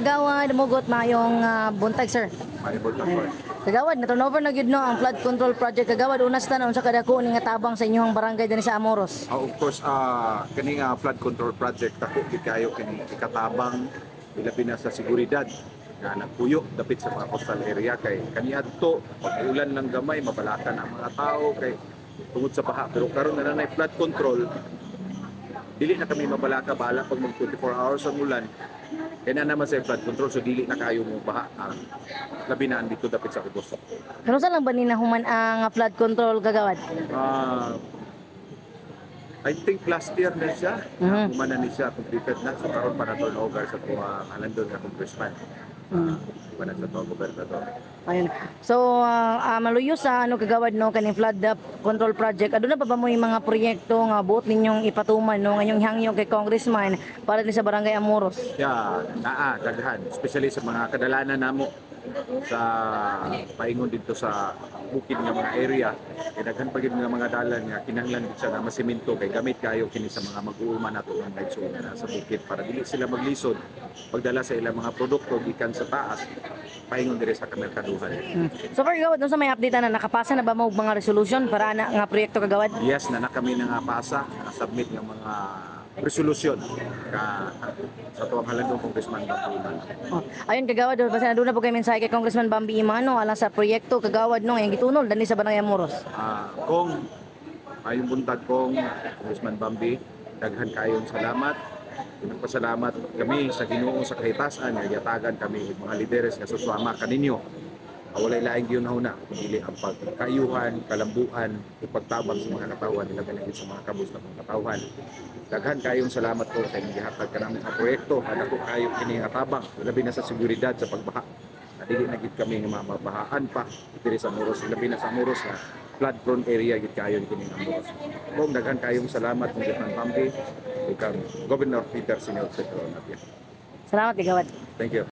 Kagawad Mugot, maayong buntag, sir. Maayong buntag po. Kagawad, na turnover na gyud, no, ang flood control project. Kagawad, una sa tanan, unsa kadako ni nga tabang sa inyong barangay dinhi sa Amoros? Of course, kani nga flood control project, dako gid kayo kini ikatabang, ilabi na sa seguridad nga nagpuyo dapit sa mga coastal area, kay kaniadto pag ulan lang gamay, mabalakan ang mga tao kay tungod sa baha. Pero karon na na flood control, dili na kami mabalaka, bahala pag mag 24 hours ang ulan, kay na naman sa flood control, so dili na kayo mo baha ang labi na dito dapit sa Ubos. Kanus-a lang ba ni nahuman ang flood control, Kagawad? I think last year na siya. Human na ni siya, completed na. So karon pa na turnover sa tuwa alandon nga congressman. Na sa tuwa gobernador. Ayun. So, maluyo sa ano, Kagawad, no, kaning flood control project. Aduna pa ba mo yung mga proyekto nga buot ninyong ipatuman, no, ngayong hangyo kay congressman para din sa Barangay Amoros? Yeah, naa daghan, especially sa mga kadalanan namo sa paingon dito sa bukid nga mga area, kay daghan pa gid nga mga dalan nga kinahanglan gid siya nga masemento, kay gamit kayo kini sa mga mag-uuma nato nga mga na sa bukid para dili sila maglisod pagdala sa ilang mga produkto gikan sa taas paingon dire sa kamerkaduhan. So far, Kagawad, unsa may update na nakapasa na ba mo og mga resolution para na nga proyekto, Kagawad? Yes, na na kami nga pasa, na submit nga mga resolusyon ka sa tuwang halandong Congressman Bambi Emano. Oh. Ayun, Kagawad, basta aduna po kay mensahe kay Congressman Bambi Emano alang sa proyekto, Kagawad, no, ang gitunol dinhi sa Barangay Amoros. Kong, maayong buntag, Kong Congressman Bambi, daghan kayong salamat. Nagpasalamat kami sa Ginoo sa kahitasan nga giyatagan kami og mga lideres nga suswama kaninyo. Walay laing gihuna kundi ang pagkayuhan, kalambuan, ug pagtabang sa mga katawhan, labi na gyud sa mga kabus na mga katawhan. Daghan kayong salamat po sa inyong gihatag kanamong nga proyekto. Dako kayo kini nga tabang, labi na sa seguridad sa pagbaha. Na dili na gid kami nga mabahaan pa diri sa Amoros, labi na sa Amoros nga flood prone area gid kayo kini nga Amoros. Kung daghan kayong salamat, Congressman Bambi ug kang Governor Peter Simeon Petro Napia. Salamat, Kagawad. Thank you.